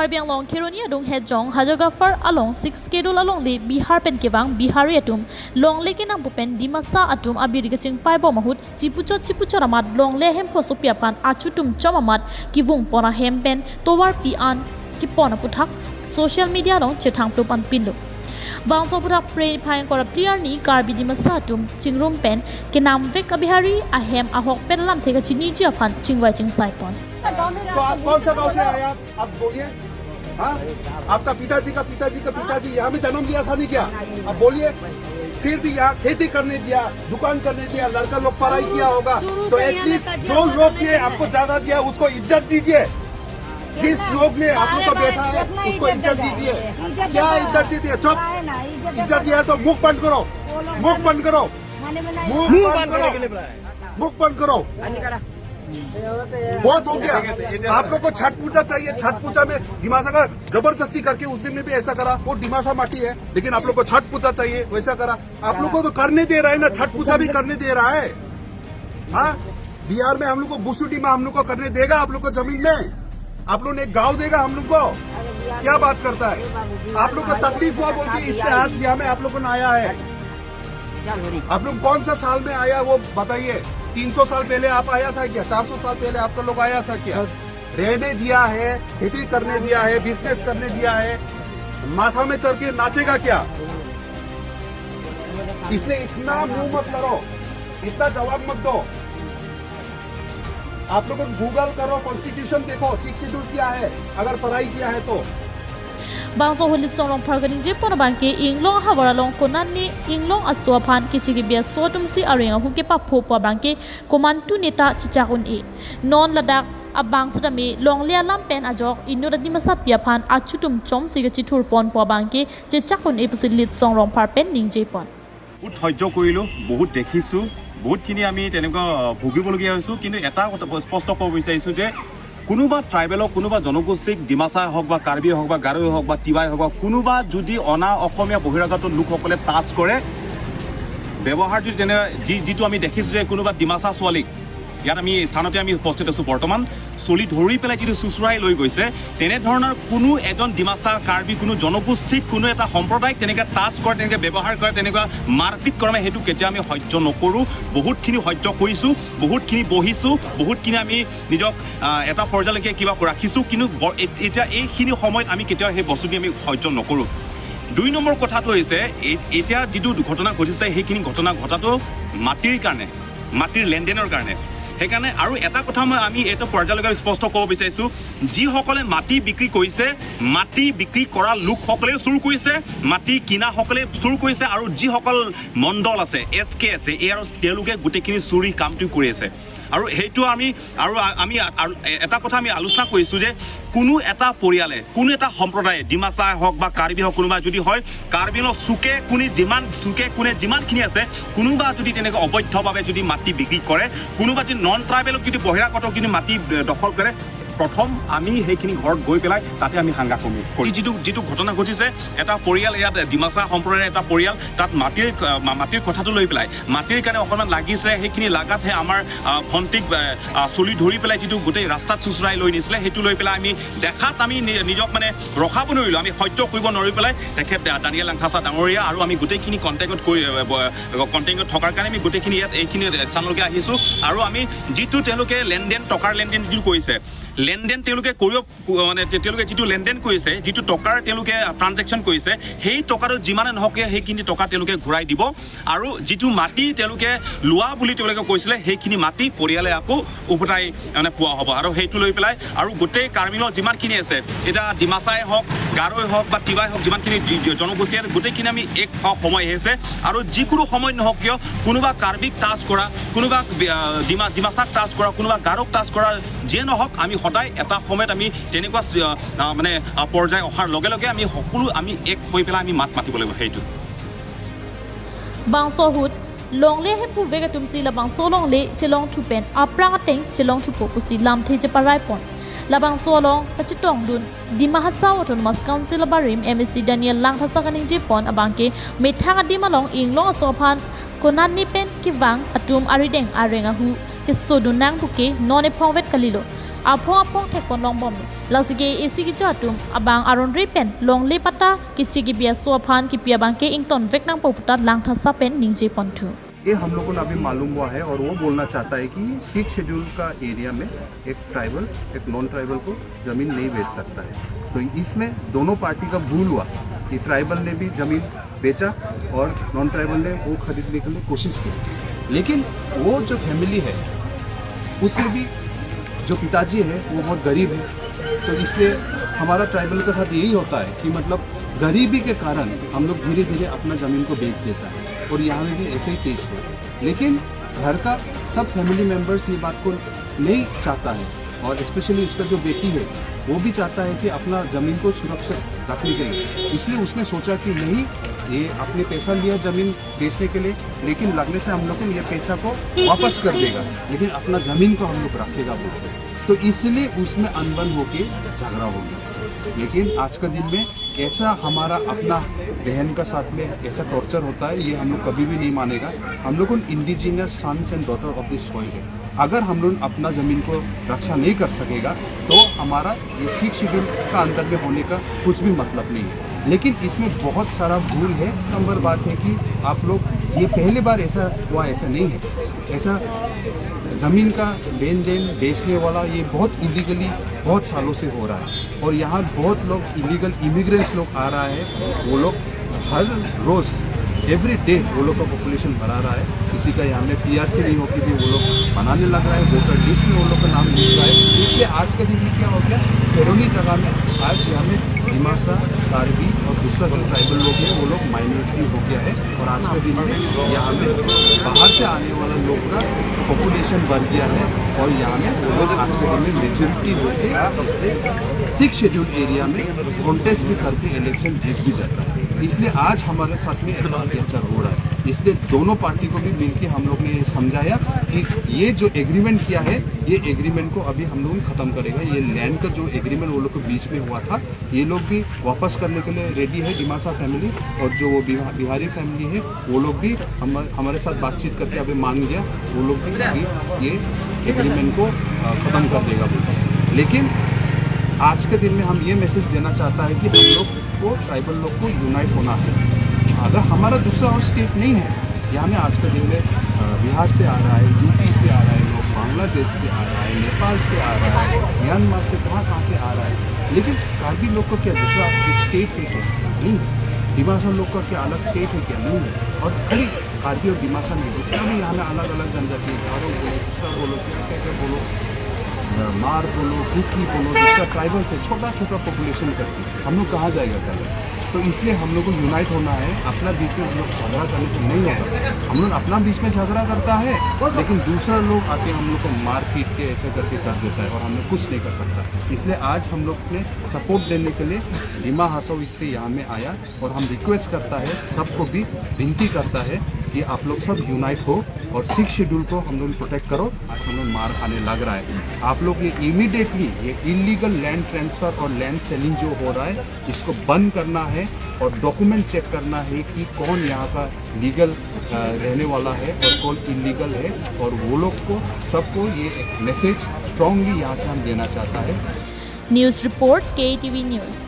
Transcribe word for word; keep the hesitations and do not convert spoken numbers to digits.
Karbi Anglong Kheroni adung Hejong Hajar Gaphar along sixth schedule alongle Bihar pen kevang Bihari atum longle kenangpo pen Dimasa atum abiri kachingpai bom ahut chipuchot chipuchot amat longle ahemphu asopi aphan achutum chom amat kevung pon ahem pen tovar pi an kepon aputhak social media along chethang plup an pinlo. Bangso aputhak Phre niphai ingkoi ra phli arni Karbi Dimasa atum chingrum pen kenamvek a-Bihari ahem ahok pen alamthe kachiniji aphan chingvai chingsai pon. तो आप कौन सा गांव से आए आप आप बोलिए। हाँ, आपका पिताजी का पिताजी का पिताजी यहाँ में जन्म लिया था नहीं क्या? आप बोलिए। फिर भी यहाँ खेती करने दिया, दुकान करने दिया, लड़का लोग पढ़ाई किया होगा तो एटलीस्ट जो लोग ने आपको जगह दिया उसको इज्जत दीजिए। जिस लोग ने आप लोग का बैठा है उसको इज्जत दीजिए। क्या इज्जत दीजिए? चुप। इज्जत दिया तो मुख बंद करो, मुख बंद करो, मुख बंद करो, मुख बंद करो। बहुत हो गया। आप लोग को छठ पूजा चाहिए, छठ पूजा में दिमासा का जबरदस्ती करके उस दिन में भी ऐसा करा। वो दिमासा माटी है, लेकिन आप लोग को छठ पूजा चाहिए, वैसा करा। आप लोग को तो करने दे रहा है ना, छठ पूजा भी करने दे रहा है। हाँ, बिहार में हम लोग को बुसु डिमा हम लोग को करने देगा आप लोग को जमीन में? आप लोग ने गांव देगा हम लोग को? क्या बात करता है? आप लोग को तकलीफ हुआ बोल के इसलिए आज यहाँ में आप लोग को ना आया है। आप लोग कौन सा साल में आया वो बताइए। तीन सौ साल पहले आप आया था क्या? चार सौ साल पहले आपका लोग आया था क्या? रहने दिया है, खेती करने दिया है, बिजनेस करने दिया है, माथा में चढ़ के नाचेगा क्या? इसलिए इतना मुंह मत लड़ो, इतना जवाब मत दो। आप लोग गूगल करो, कॉन्स्टिट्यूशन देखो, सिक्स शेड्यूल क्या है, अगर पढ़ाई किया है तो। Bangso ahut Litsong Rongphar kaningje pon abangke Inglong ahavar along konatne Inglong aso aphan kechi kebi aso atumsi areng ahu kepaphopo abangke komantu neta chechak un-e. Non ladak abang setame longle alam pen ajok inut adimasa api aphan achutum chomsi kachithur ponpo abangke chechak un-e pusi Litsong Rongphar pen ningje pon. বহুত সহ্য কৰিলোঁ, বহুত দেখিছোঁ, বহুতখিনি আমি তেনেকুৱা ভুগিবলগীয়া হৈছোঁ। কিন্তু এটা কথা স্পষ্ট ক'ব বিচাৰিছোঁ যে কোনোবা ট্ৰাইবেলক, কোনোবা জনগোষ্ঠীক, ডিমাচাই হওক বা কাৰ্বিয়ে হওক বা গাৰোৱে হওক বা তিৱাই হওক বা কোনোবা যদি অনা অসমীয়া বহিৰাগত লোকসকলে টাচ কৰে, ব্যৱহাৰ যদি তেনে যি যিটো আমি দেখিছোঁ যে কোনোবা ডিমাচা ছোৱালীক ইয়াত আমি স্থানতে আমি উপস্থিত আছোঁ বৰ্তমান। চুলি ধৰি পেলাই যিটো চুচৰাই লৈ গৈছে, তেনেধৰণৰ কোনো এজন ডিমাচা, কাৰ্বি, কোনো জনগোষ্ঠীক, কোনো এটা সম্প্ৰদায়ক তেনেকৈ টাচ কৰে, তেনেকৈ ব্যৱহাৰ কৰে, তেনেকুৱা মাৰপিট কৰে, সেইটো কেতিয়াও আমি সহ্য নকৰোঁ। বহুতখিনি সহ্য কৰিছোঁ, বহুতখিনি বহিছোঁ, বহুতখিনি আমি নিজক আহ, এটা পৰ্যায়লৈকে কিবা ৰাখিছোঁ, কিন্তু ব- এ- এতিয়া এইখিনি সময়ত আমি কেতিয়াও সেই বস্তুখিনি আমি সহ্য নকৰোঁ। দুই নম্বৰ কথাটো হৈছে, এই- এতিয়া যিটো ঘটনা ঘটিছে, সেইখিনি ঘটনা ঘটাটো মাটিৰ কাৰণে, মাটিৰ লেনদেনৰ কাৰণে। সেইকাৰণে আৰু এটা কথা মই আমি এইটো পৰ্যায়লৈকে স্পষ্ট ক'ব বিচাৰিছোঁ, যিসকলে মাটি বিক্ৰী কৰিছে, মাটি বিক্ৰী কৰা লোকসকলেও চুৰ কৰিছে, মাটি কিনাসকলে চুৰ কৰিছে, আৰু যিসকল মণ্ডল আছে, এছ কে আছে, এই আৰু তেওঁলোকে গোটেইখিনি চুৰি কামটো কৰি আছে। আৰু সেইটো আমি আৰু আ- আমি আ- আৰু এ- এটা কথা আমি আলোচনা কৰিছোঁ যে কোনো এটা পৰিয়ালে, কোনো এটা সম্প্ৰদায়ে, ডিমাচাই হওক বা কাৰ্বি হওক, কোনোবা যদি হয়, কাৰ্বি আংলং চুকে কোণে যিমান, চুকে কোণে যিমানখিনি আছে, কোনোবা যদি তেনেকৈ অবৈধভাৱে যদি মাটি বিক্ৰী কৰে, কোনোবা যদি নন ট্ৰাইবেলক যদি বহিৰাগত যদি মাটি এ, দখল কৰে, প্ৰথম আমি সেইখিনি ঘৰত গৈ পেলাই তাতে আমি হাংগা কমি কৰি যিটো যিটো ঘটনা ঘটিছে, এটা পৰিয়াল, ইয়াত ডিমাচা সম্প্ৰদায়ৰ এটা পৰিয়াল, তাত মাটিৰ আ, মা- মাটিৰ কথাটো লৈ পেলাই, মাটিৰ কাৰণে অকণমান লাগিছে, সেইখিনি লাগাতহে আমাৰ আ, ভণ্টিক আ, আ, চুলি ধৰি পেলাই যিটো গোটেই ৰাস্তাত চুচৰাই লৈ নিছিলে, সেইটো লৈ পেলাই আমি দেখাত আমি নি- নিজক মানে ৰখাব নোৱাৰিলোঁ, আমি সহ্য কৰিব নোৱাৰি পেলাই তেখেত আ, দানিয়েল লাংথাচা ডাঙৰীয়া আৰু আমি গোটেইখিনি কণ্টেক্টত কৰি আ, ব- কণ্টেক্টত থকাৰ কাৰণে আমি গোটেইখিনি ইয়াত এইখিনি স্থানলৈকে আহিছোঁ। আৰু আমি যিটো তেওঁলোকে লেনদেন, টকাৰ লেনদেন যিটো কৰিছে, লেনদেন তেওঁলোকে কৰিব, মানে তে- তেওঁলোকে যিটো লেনদেন কৰিছে, যিটো টকাৰ তেওঁলোকে ট্ৰানজেকশ্যন কৰিছে, সেই টকাটো যিমানে নহওক কিয় সেইখিনি টকা তেওঁলোকে ঘূৰাই দিব। আৰু যিটো মাটি তেওঁলোকে লোৱা বুলি তেওঁলোকে কৈছিলে, সেইখিনি মাটি পৰিয়ালে আকৌ উভতাই মানে পোৱা হ'ব। আৰু সেইটো লৈ পেলাই আৰু গোটেই কাৰ্বি আংলং যিমানখিনি আছে, এতিয়া ডিমাচাই হওক, গাৰোৱে হওক বা তিৱাই হওক, যিমানখিনি জি- জি- জনগোষ্ঠী আছে, গোটেইখিনি আমি এক হ- সময় আহিছে। আৰু যিকোনো সময় নহওক কিয়, কোনোবা কাৰ্বিক টাচ কৰা, কোনোবা বি- আ, ডিমা ডিমাচাক টাচ কৰা, কোনোবা গাৰোক টাচ কৰা, যিয়ে নহওক, আমি সদায় এটা সময়ত আমি তেনেকুৱা চি- আ, আ, মানে আ, পৰ্যায় অহাৰ লগে লগে আমি সকলো আমি এক হৈ পেলাই আমি মাত মাতিব লাগিব। সেইটো Bangso ahut longle ahemphu vek atumsi labangso longle chelongthu pen aphrang ateng chelongthupo pusi lamthe cheparai pon. Labangso along kachetongdun Dima Hasao Autonomous Council abarim M A C Daniel Langthasa kaningje pon abangke methang adim along Inglong aso aphan konatne pen kevang atum arideng areng ahu kesodun nang puke non ephongvet kalilo. aphong aphong thekpon longbom. Lasi ke isi kecho atum abang aron re pen longle patta keche kebi aso aphan kipi abang ke ingtonvek nangpo puta langthasa pen ningje ponthu. ये हम लोगों को अभी मालूम हुआ है और वो बोलना चाहता है कि सिक्स शेड्यूल का एरिया में एक ट्राइबल एक नॉन ट्राइबल को जमीन नहीं बेच सकता है। तो इसमें दोनों पार्टी का भूल हुआ कि ट्राइबल ने भी जमीन बेचा और नॉन ट्राइबल ने वो खरीदने के लिए कोशिश की, लेकिन वो जो फैमिली है उसमें भी जो पिताजी है वो बहुत गरीब है। तो इसलिए हमारा ट्राइबल के साथ यही होता है कि मतलब गरीबी के कारण हम लोग धीरे धीरे अपना ज़मीन को बेच देता है और यहाँ में भी ऐसे ही केस हुआ। लेकिन घर का सब फैमिली मेंबर्स ये बात को नहीं चाहता है और स्पेशली उसका जो बेटी है वो भी चाहता है कि अपना ज़मीन को सुरक्षित रखने के लिए, इसलिए उसने सोचा कि नहीं, ये आपने पैसा लिया ज़मीन बेचने के लिए, लेकिन लगने से हम लोग को ये पैसा को वापस कर देगा, लेकिन अपना ज़मीन को हम लोग रखेगा बोल के। तो इसलिए उसमें अनबन होके झगड़ा हो गया। लेकिन आज का दिन में ऐसा हमारा अपना बहन का साथ में ऐसा टॉर्चर होता है, ये हम लोग कभी भी नहीं मानेगा। हम लोग उन indigenous sons and daughter of this soil है। अगर हम लोग अपना ज़मीन को रक्षा नहीं कर सकेगा तो हमारा ये सिक्स शेड्यूल का अंदर में होने का कुछ भी मतलब नहीं है। लेकिन इसमें बहुत सारा भूल है। नंबर बात है कि आप लोग, ये पहली बार ऐसा हुआ, ऐसा नहीं है। ऐसा ज़मीन का लेन देन बेचने वाला ये बहुत इलीगली बहुत सालों से हो रहा है और यहाँ बहुत लोग इलीगल इमिग्रेंट्स लोग आ रहा है। वो लोग हर रोज़, एवरी डे वो लोग का पॉपुलेशन बढ़ा रहा है। किसी का यहाँ में पीआरसी नहीं होके भी वो लोग बनाने लग रहा है, वोटर लिस्ट में वो लोग का नाम लिख रहा है। इसलिए आज के दिन में क्या हो गया, खैरोनी जगह में आज यहाँ में दिमासा, कार्बी और दूसरा जो ट्राइबल लोग हैं वो लोग माइनॉरिटी हो गया है और आज के दिन में यहाँ में बाहर से आने वाला लोग का पॉपुलेशन बढ़ गया है और यहाँ में वो लोग आज के दिन में मेजोरिटी होके इसलिए सिक्स शेड्यूल एरिया में कॉन्टेस्ट भी करके इलेक्शन जीत भी जाता है। इसलिए आज हमारे साथ में ऐसा अत्याचार हो रहा है। इसलिए दोनों पार्टी को भी मिलके हम लोग ने ये समझाया कि ये जो एग्रीमेंट किया है, ये एग्रीमेंट को अभी हम लोग खत्म करेगा। ये लैंड का जो एग्रीमेंट वो लोग के बीच में हुआ था, ये लोग भी वापस करने के लिए रेडी है, दिमासा फैमिली, और जो वो बिहा-, बिहारी फैमिली है, वो लोग भी हम, हमारे साथ बातचीत करके अभी मान गया, वो लोग भी अभी ये एग्रीमेंट को अ, खत्म कर देगा बोलते हैं। लेकिन आज के दिन में हम ये मैसेज देना चाहता है कि हम लोग को, ट्राइबल लोग को यूनाइट होना है। अगर हमारा दूसरा और स्टेट नहीं है, यहाँ में आज के दिन में अ, बिहार से आ रहा है, यूपी से आ रहा है लोग, बांग्लादेश से आ रहा है, नेपाल से आ रहा है, म्यांमार से, कहाँ कहाँ से आ रहा है, लेकिन कार्बी लोग का क्या दूसरा एक स्टेट है क्या? नहीं है। दिमासा लोग का क्या अलग स्टेट है क्या? नहीं है। और खाली कार्बी और दिमासा नहीं, जितना भी यहाँ में अलग अलग जनजाति है, गारो बोलो, दूसरा बोलो, क्या क्या क्या बोलो, मार बोलो, कुकी बोलो, दूसरा ट्राइबल से छोटा छोटा पॉपुलेशन करके हम लोग कहाँ जाएगा पहले? तो इसलिए हम लोग को यूनाइट होना है। अपना बीच में हम लोग झगड़ा करने से नहीं होगा। हम लोग अपना बीच में झगड़ा करता है, लेकिन दूसरा लोग आके हम लोग को मार पीट के ऐसे करके कर देता है और हम लोग कुछ नहीं कर सकता। इसलिए आज हम लोग ने सपोर्ट देने के लिए दिमा हासाओ से यहाँ में आया और हम रिक्वेस्ट करता है, सबको भी विनती करता है कि आप लोग सब यूनाइट हो और सिक्स शेड्यूल को हम लोग प्रोटेक्ट करो। आज हम लोग मार खाने लग रहा है। आप लोग ये इमीडिएटली ये इलीगल लैंड ट्रांसफर और लैंड सेलिंग जो हो रहा है, इसको बंद करना है और डॉक्यूमेंट चेक करना है कि कौन यहाँ का लीगल अ, रहने वाला है और कौन इलीगल है, और वो लोग को सबको ये एक मैसेज स्ट्रांगली यहाँ से हम देना चाहता है। News report, K T V News.